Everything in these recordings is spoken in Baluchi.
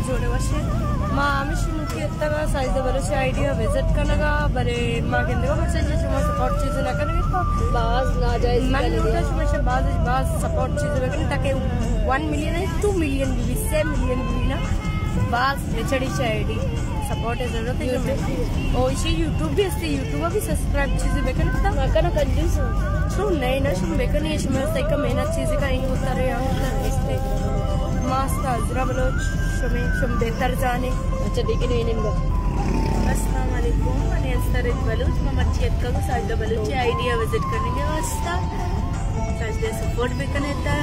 جوڑے وشے۔ ما ہمیشی نوکی اتگا ساجدہ بلوچ آئی ڈی ءَ وزٹ کنگا، بلے ما گندگا مرچاں چہ شما سپورٹ چیزے نہ کنگے تو باز ناجائز من کنگے۔ لوٹا شما شا باز باز سپورٹ چیزے بکنے تاکہ ون ملین ہے، ٹو ملین بھی، سے ملین بھی نا، باز بچڑی شا آئی ڈی سپورٹ ضرورت ہے شما۔ او ایشی یوٹیوب بھی ہستی، یوٹیوب بھی سبسکرائب چیزے بکنے تا۔ ما کنا کنجوس ہوں۔ شو نئے نا شما بکنے، شما سیکا محنت چیزے کا این ہوتا رہے، ہم ہوتا رہے۔ ماستا عذرا بلوچ، شمے، شم بہتر جانے۔ اچھا، دیکھیں یہ نمبر۔ السلام علیکم، من استر بلوچ، من مرچی اتکا کو ساجدہ بلوچ آئی ڈی ءَ وزٹ کرنے کے واسطہ۔ ساجدہ سپورٹ بکنے تا،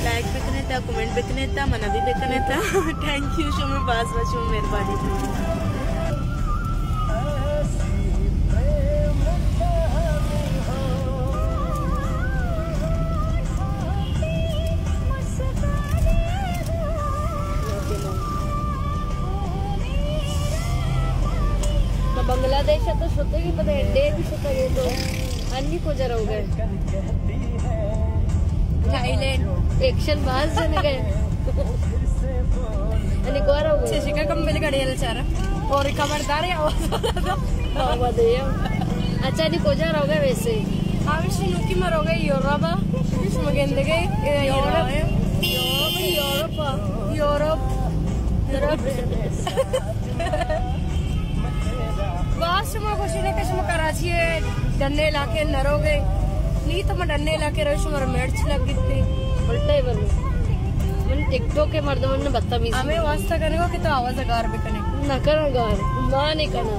لائک بکنے تا، کمنٹ بکنے تا، منا بھی بکنے تا۔ تھینک یو، شمے باز باز شمے مہربانی۔ ما بنگلہ دیش ءَ تو شتگی، پدا انڈیا بھی شتگی، تو انی کجا روگ ئے؟ Thai land. ایکشن باز جنگ ئے۔ انی کجا روگ ئے؟ چشکا کم بل گڑی الچارا۔ اور خبردار ہے آواز۔ ہاں، ودے۔ اچھا، انی کجا روگ ئے ویسے؟ ہمیشی نوکی ما روگ ئے یورپ ءَ۔ شما گندگے، اے، Europe. Europe, Europe. Europe. Europe. باز شما گوشی نہ کہ شما کراچی ءِ ڈنے علاقے نہ روگ ئے۔ نی تو ما ڈنے علاقے روی، شما را مرچ لگ گیتے۔ الٹا ہی بولو۔ من ٹک ٹاک ءِ مردمان نے بدتمیزی ہمے واسطہ کنگو کہ تو آواز گار بکنے۔ نہ کنا گار، ما نہ کنا۔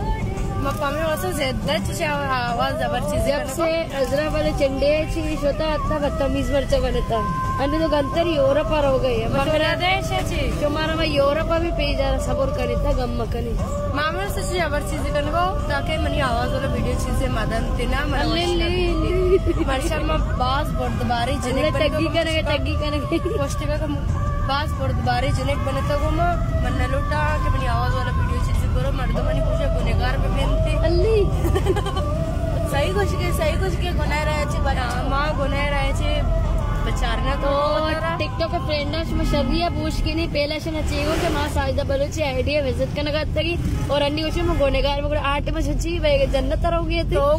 ما پہ ہمے واسطہ زیادہ چیز آواز زبر چیزے جب کنگو۔ سے عذرا والے چنڈے چی شتا اتا بدتمیز مرچا بنتا۔ انی تو گنتر یورپ ءَ روگ ئے۔ بنگلہ دیش ءَ چی؟ شمارا ما یورپ ءَ بھی پیجارا صبر کنی تا، غم مکنی۔ ما ہمے سچی ہبر چیزے کنگو تاکہ منی آواز والا ویڈیو چیزے مدن تینا، من الے، وش الے، لگی۔ الے۔ مرچا ما باز بردباری جنک الے، بنگو، ٹگی کنگے، ٹگی کنگے۔ پوسٹگا کم باز بردباری جنک بنتا گو ما، من نہ لوٹا کہ منی آواز والا ویڈیو چیزے کرو، مردمانی کجا گنہگار بہ بنتے۔ الے۔ صحیح گوش کے، صحیح گوش کے، گناہ رہے چے بچ۔ ہاں، ما گناہ رہے چے بچارنا تو او، ٹک ٹاک ءِ فرینڈاں شما شری ءَ بوش کنی، پہلا شنا چیگو کہ ما ساجدہ بلوچ آئی ڈی ءَ وزٹ کنگا اتگی اور انی گوشی ما گنہگار بگڑ آٹے ما چی بے جنت روگی تے۔ تو